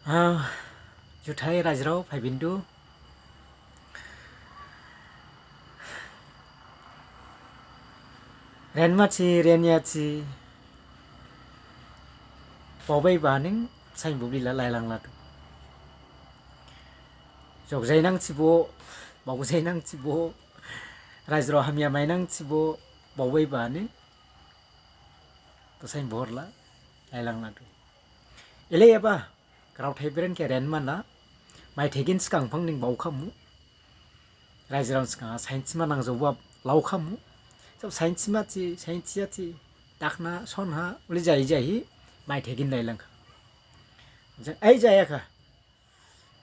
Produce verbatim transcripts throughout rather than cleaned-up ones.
Ah, juthai rajirao phaibindu. Renmathi, renyathi, baobaiba ning sain bubli la lailang ladu. Jokjainang thibo, baojainang thibo, rajirao hamya mainang thibo, baobaiba ning, to sain bohor la lailang ladu. Eleyaba, graothai beren khe renmana, maithegin sgang phang ning baokhamu. Rajirao sgang sainthima nangjaoba laokhamu. Sab sainthima thi, sainthiya thi, dakhna, sonha, uli jai jaihi, maithegin lailangkha. Jang, ai jayakha.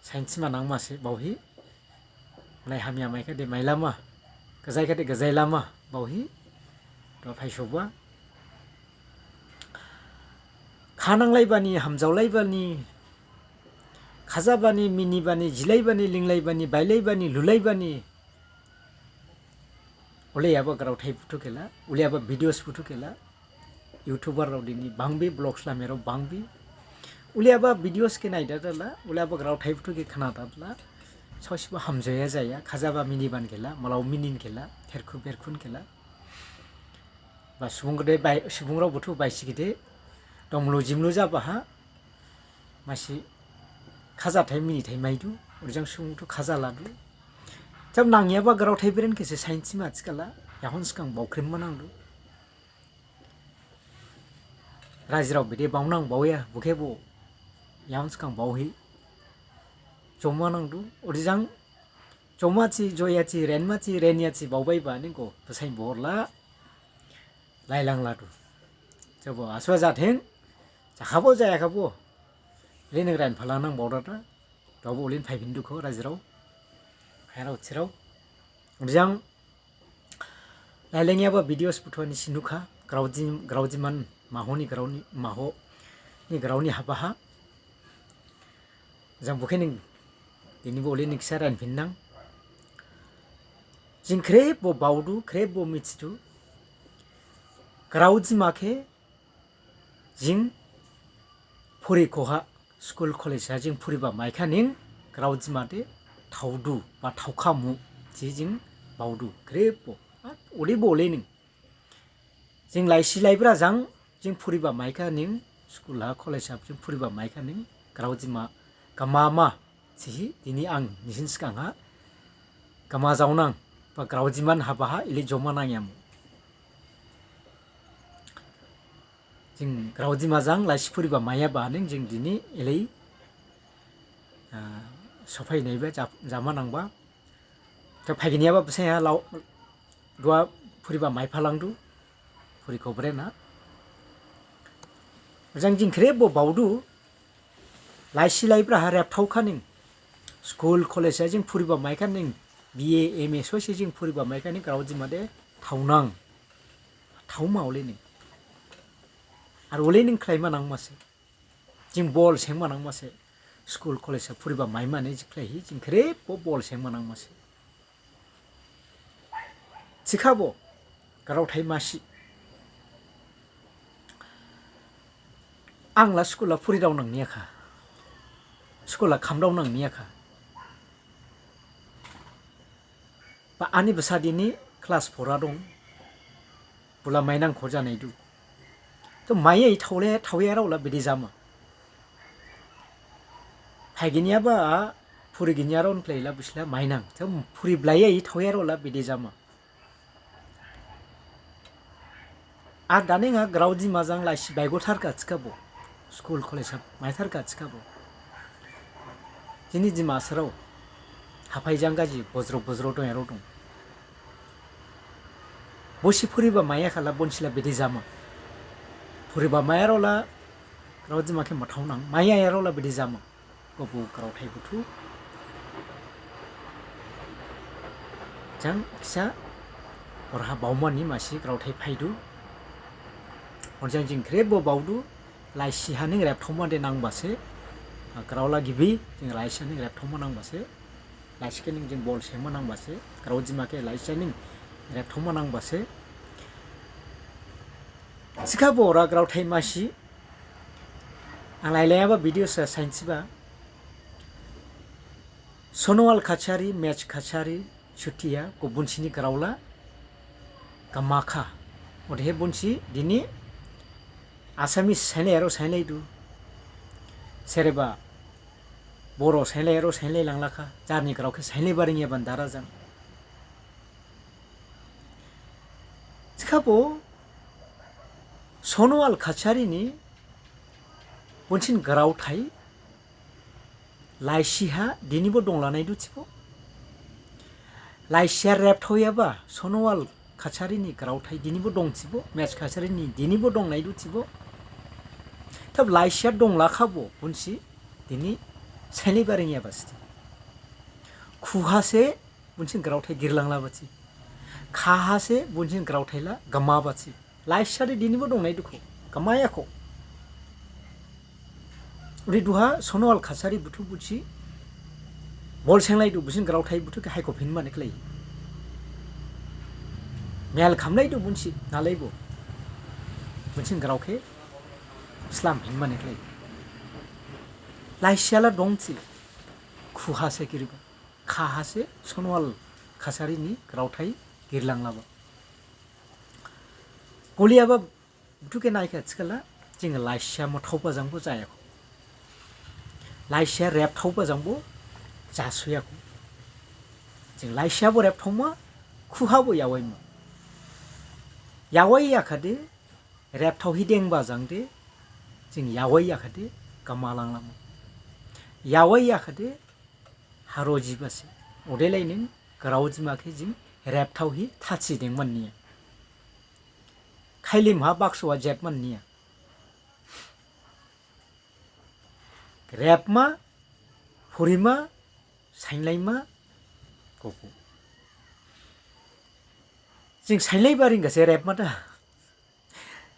Sainthima nangmase baohi. Nai hamya maikha de mailama. Gajai kha de gajai lama baohi. Duha phaisoba. Khananglaibani, hamjaolaibani, khajabani, minibani, jilaibani, linglaibani, bailaibani, lulaibani. Uliyaba graothai buthu khela, uliyaba videos buthu khela, YouTuber rao dini bangbi, vlogs lamerao bangbi. Uliyaba videos khe naidadala, uliyaba graothai buthu khe khnadadala, saosiba hamjaya jaya, khajaba miniban khela, malao minin khela, therkhu berkhun khela. Ba subung gede bai, subung rao buthu baisi gede, dongmlu jimlu jabaha, masi khajathai minithai maidu, orijang subung buthu khaja ladu. Jab nangyaba graothai beren khe se sainthima thikhala, yahon sgang baokhrim manangdu. Rajirao bede baonang baoya, bukhebo, yahon sgang baohi. Joma nangdu, orijang, jomathi, joyathi, renmathi, renyathi, baobaiba ningkho, basain bohor la, lailang ladu. Jabo, aswa jatheng, jakhabo, jayakhabo. Lini ren phalanang baodada, duhabo ulin phaibindu kho, rajirao. Khairao, thirao. Orijang, lailengyaba videos buthuani sinukha, graoji, graojiman, mahoni graoni, mahoni graoni habaha. Jang bukhe ning, dinibo uli ning kisa renphinnang. Jing khrip bo baodu, khrip bo mithidu. Graojima khe, jing phurikhoha, school college ha jing phuriba maikha ning, graojima de thaodu, ba thaokhamu, thi jing baodu, khrip bo. Ulibo uli ning. Jing laisi laibra jang, jing phuriba maikha ning, school ha, college ha, jing phuriba maikha ning, graojima, gamama, thihi, dini ang, nisin sgang ha, gama jaonang, ba graojiman habaha, ili joma nangyamu. Jing graojima jang, laisi phuriba maiyaba ning, jing dini, ili, ah, sophai naiba, jap-, jama nangba, Khe phaiginyaba bsai ha lao, duha phuriba maiphalangdu, phurikho brena. Jang jing khrip bo baodu, laisi laibra ha repthaokha ning, school, college ha jing phuriba maikha ning, B A, M A sosi jing phuriba maikha ning, graojima de thaonang, thaoma uli ning. Ar uli ning khlaima nangmase. Jing bol sengma nangmase, school, college ha phuriba maimane jikhlaihi, jing khrip bo bol sengma nangmase. Thikhabo, graothai masi. Ang la school ha phuridao nang niyakha. School ha khamdao nang niyakha. Ba ani bsa dini class four ha dong. Bula mainang kho janaidu. To maiya i thaole, thaoyarao la bede jama. Phaiginyaba, phuriginyarao khlai la bisla mainang. To phuri blaiya i thaoyarao la bede jama. Ar daning ha graojima jang laisi baigo tharkha thikhabo, school college ha mai tharkha thikhabo. Jini Dimasarao haphai jang gaji bojro bojro dongyarao dong. Bosi phuriba maiyakhala bonsila bede jama. Phuriba maiyarao la graojima khe mathaonang, maiyayarao la bede jama. Bobo graothai buthu. Jang kisa oraha baomani masi graothai phaidu. Orjang jing khrip bo baodu, laisi haning repthaoma de nangbase. Grao la gibi, jing laisi haning repthaoma nangbase. Laisi khe ning jing bol sengma nangbase. Graojima khe laisi haning repthaoma nangbase. Thikhabo ora graothai masi. Ang lailaiyaba video sa sainthiba. Sonowal Kachari, Mech Kachari, Chutia, ko bonsini grao la gamakha. Odehe bonsi dini Assamese sainlaiyarao sainlaidu. Sereba Boro sainlaiyarao sainlailanglakha. Jarni grao khe sainlaiba ringyaba ni dara jang. Thikhabo Sonowal Kachari ni bonsini graothai laisi ha dinibo donglanaidu thibo. Laisi ha rebthaoyaba Sonowal Kachari ni graothai dinibo dong thibo, Mech Kachari ni dinibo dongnaidu thibo. Thab laisi ha donglakhabo bonsi dini sainlaiba ringyaba sthi. Khuha se bonsini graothai girlanglaba thi. Khaha se bonsini graothai la gamaba thi. Laisi ha de dinibo dongnaidukho, gamayakho. Ode duha Sonowal Kachari buthu bonsi bol senglaidu, bonsini graothai buthu khe haikhophinmane khlai. Mel khamlaidu bonsi nalaibo. Bonsini grao khe slamphinmane khlai. Laisi ha la dong thi. Khuha se giriba. Khaha se Sonowal Kachari ni graothai girlanglaba. Goliyaba buthu khe naikha thikhala, jing laisi ha mathaoba jangbo jayakho. Laisi ha rebthaoba jangbo jasuyakho. Jing laisi habo rebthaoma, khuha bo yawaima. Yawaiyakhade, rebthaohi dengba jangde, jing yawaiyakhade, gamalanglama. Yawaiyakhade, haro jiba se. Odelai ning graojima khe jing rebthaohi thathi dengmane niya. Khailim ha bakso ha jebmane niya. Rebma, phurima, sainlaima, koko. Jing sainlaiba ringkha se rebma da.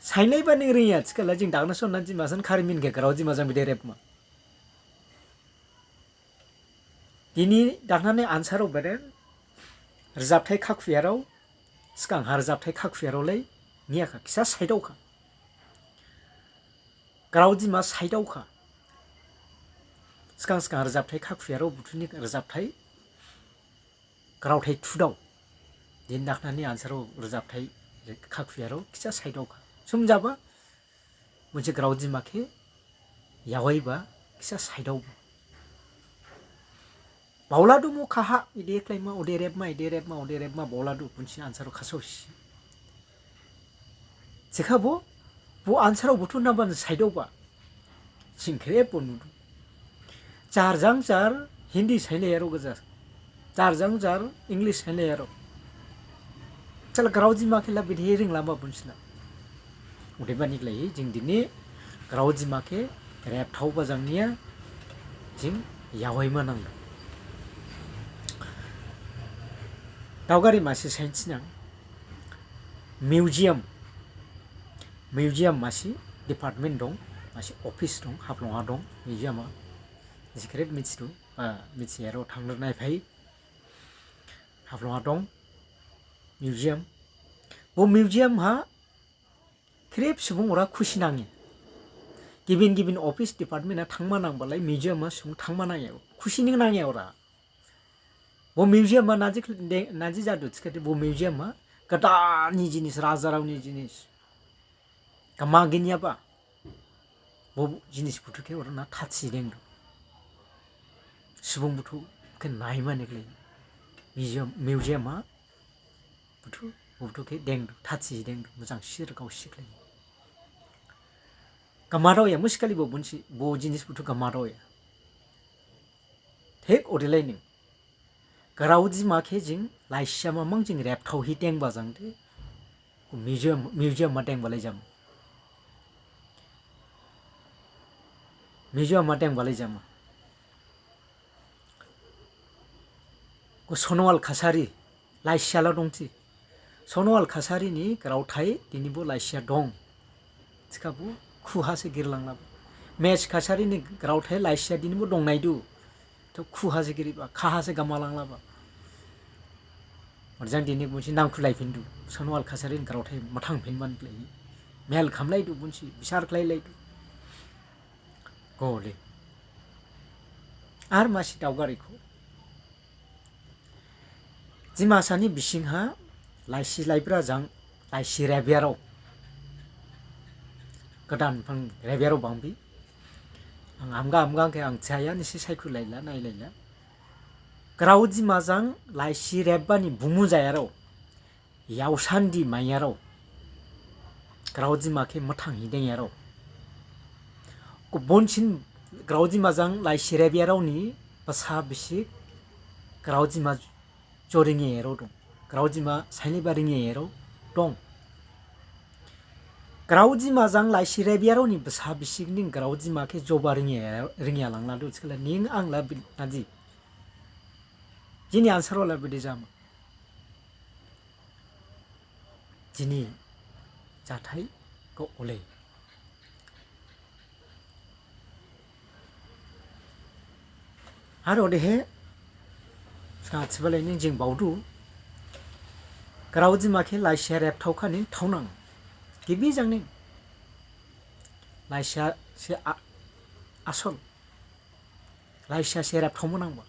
Sainlaiba ning ringya thikhala jing dakhna sonna jima san kharimin khe graojima jang bede rebma. Dini dakhnani ansarao bede rajabthai khakhuyarao, sgang ha rajabthai khakhuyarao lai niyakha, khisa saidaokha. Graojima saidaokha. Sgang sgang rajabthai khakhuyarao buthuni rajabthai graothai thudao. Dini dakhnani ansarao rajabthai khakhuyarao khisa saidaokha. Sumjaba, bonsi graojima khe yawaiba, khisa saidaoba. Baoladu mo khaha, ede khlaima, ode rebma, ede rebma, ode rebma, baoladu, bonsi ansarao khasaosi. Thikhabo, bo ansarao buthu naban saidaoba. Jing khrip bo nudu. Jar jang jar Hindi sainlaiyarao gaja. Jar jang jar English sainlaiyarao. Sala graojima khe la bede ringlama bonsi la. Odebani khlaihi jing dini graojima khe rebthaoba jang niya jing yawaima nangdu. Daogari masi sainsinang. Museum. Museum masi department dong, masi office dong, Haflong ha dong, museum ha. Jing khrip mithidu, ah, mithiyarao thangdu naiphai. Haflong ha dong, museum. Bo museum ha khrip subung ora khusi nangya. Gibin gibin office department ha thangma nangbalai museum ha subung thangma nangya. Khusi ning nangya ora. Bo museum ha naji khl-, de-, naji jadu thikhade bo museum ha gadani jinis, rajarao ni jinis. Gama ginyaba. Bo jinis buthu khe ora na thatsi dengdu. Subung buthu khe naimane khlai. Museum, museum ha buthu, bo buthu khe dengdu, thatsi dengdu, mojang sir gao sikhlai. Gamadaoya, musikali bo bonsi, bo jinis buthu gamadaoya. Thik odelai ning. Graojima khe jing laisiyama mang jing rebthaohi dengba jangde. Museum, museum ha dengbalai jama. Museum ha dengbalai jama. Ko Sonowal Kachari, laisiyala dongthi. Sonowal Kachari ni graothai dinibo laisiya dong. Thikhabo khuha se girlanglaba. Mech Kachari ni graothai laisiya dinibo dongnaidu. To khuha se giriba, khaha se gamalanglaba. Ojang dini bonsi nangkhulaiphindu. Sonowal Kachari ni graothai mathangphinmane khlai. Mel khamlaidu bonsi, bisar khlailaidu. Gole. Ar masi daogari kho. Dimasa ni bising ha laisi laibra jang laisi rebyarao, gadain phang rebyarao bangbi. Ang amga amga khe ang chaya nisi saikhu laila, nai laila. Graodima jang laisi rebba ni bumu jayarao, yaosandi maiyarao, Graodima khe mathang hi dengyarao. Ko bonsin Graodima jang laisi rebyarao ni basa bisik Graodima jo ringyarao dong. Graodima sainliba ringyarao dong. Graodima jang laisi rebyarao ni basa bisik ning Graodima khe joba ringya, ringya langladu thikhala ning ang la bi-, nadi. Jini ansarao la bidi jama. Jini jathai kho olei. Ar odehe, sgang thibalai ning jing baodu, Graodima khe laisi rebthaokha ning thaonang. Gibi jang ning. Laisi se a-, asol. Laisi se rebthaomo nangba.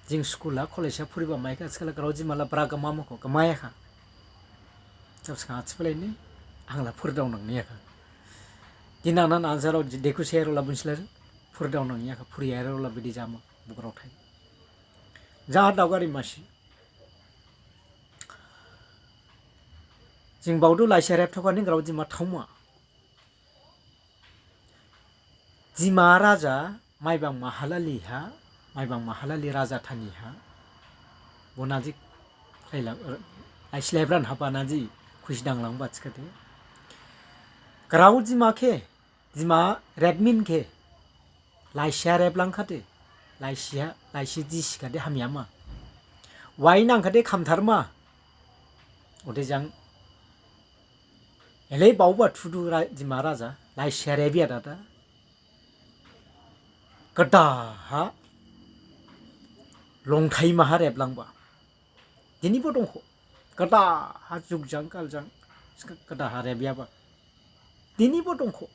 Jing school ha, college ha phuriba maikha, thikhala Graodima la bra gama mokho, gamayakha. Jab sgang thibalai ning, ang la phuridaonang niyakha. Dina nan ansarao dekhu serao la bunsilai, phuridaonang niyakha, phuriyarao la bidi jama, bugrao thai. Jaha daogari masi. Jing baodu laisi rebthaokha ning Graodima thaoma. Dima raja Maibang Mahalali ha, Maibang Mahalali raja thani ha, bo naji khlaila, laisi laibran haba naji khusi danglangba thikhade. Graodima khe, Dima rebmin khe, laisi ha reblangkhade, laisi ha, laisi jisikhade hamyama. Wai nangkhade khamtharma. Ode jang, elei baoba thudu ra-, Dima raja, laisi ha rebya dada. Gadaha longthai maha reblangba. Dinibo dongkho. Gadaha jug jang kal jang gadaha rebyaba. Dinibo dongkho.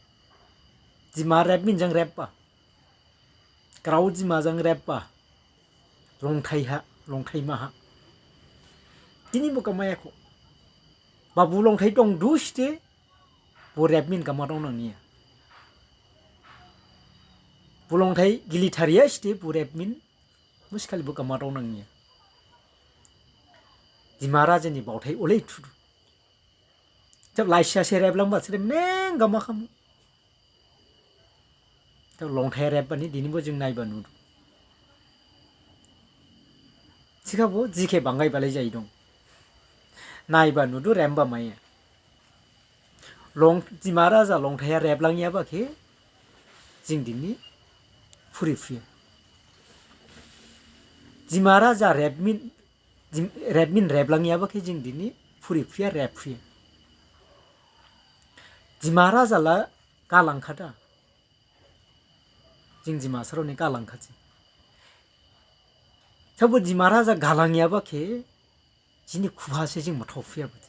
Dima rebmin jang rebba. Graodima jang rebba. Longthai ha, longthai maha. Dinibo gamayakho. Babu longthai dongdu side, bo rebmin gama daonang niya. Bo longthai gilithariya side, bo rebmin musikhali bo gama daonang niya. Dima raja ni baothai olei thudu. Jab laisi ha se reblangba sire neng gama khamu. Jab longthai rebbani dinibo jing naiba nudu. Thikhabo jikhe bangai balai jai dong. Naiba nudu remba maiya. Long, Dima raja longthai ha reblangyaba khe jing dini phuri phuya. Dima raja rebmin, Dim-, rebmin reblangyaba khe jing dini phuri phuya, reb phuya. Dima raja la galangkhada. Jing Dimasarao ni galangkha jing. Thabo Dima raja galangyaba khe jini khuha se jing mathao phuyaba di.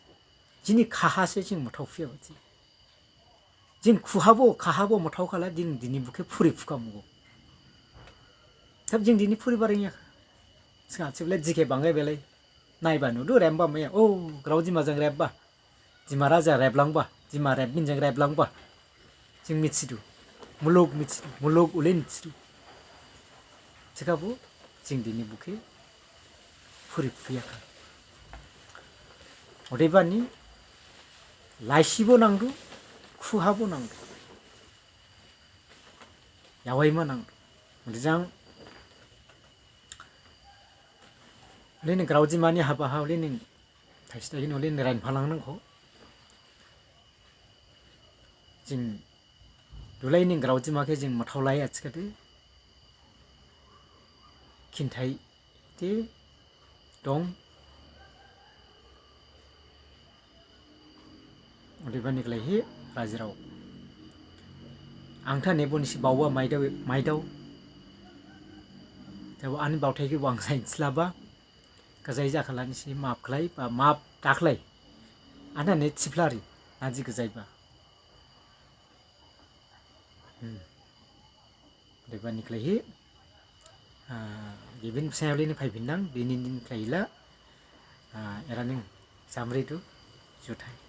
Jini khaha se jing mathao phuyaba di. Jing khuhabo, khahabo mathao khala jing dini bokhe phuri phukha mugo. Thab jing dini phuriba ringya. Sgang sibla jikhe bangai belai. Naiba nudu remba maya. O, Graodima jang rebba. Dima raja reblangba, Dima rebmin jang reblangba. Jing mithidu, muluk mithidu, muluk ulin mithidu. Thikhabo, jing dini bokhe phuri phuyakha. Odebani, laisibo nangdu, khuhabo nangdu. Yawaima nangdu. Odejang, oleni Graodimani habaha, oleni Thaisi thaigini olei ni rain phalang nangkho. Jing dulai ni Graodima khe jing mathaolai askade. Khinthai de dong. Odebani khlaihi rajirao. Angtha nebo nisi baoba maidao, maidao. Thebo ani baothai khe bo ang sainslaba. Gajai jakhala nisi map khlai, ba map dakhlai. Anane thiphlari, naji gajaiba. Hmm. Odebani khlaihi, ah, Gibin bsai olei ni phaiphin nang, dini ning khlai la, ah, era ning jamri du, juthai.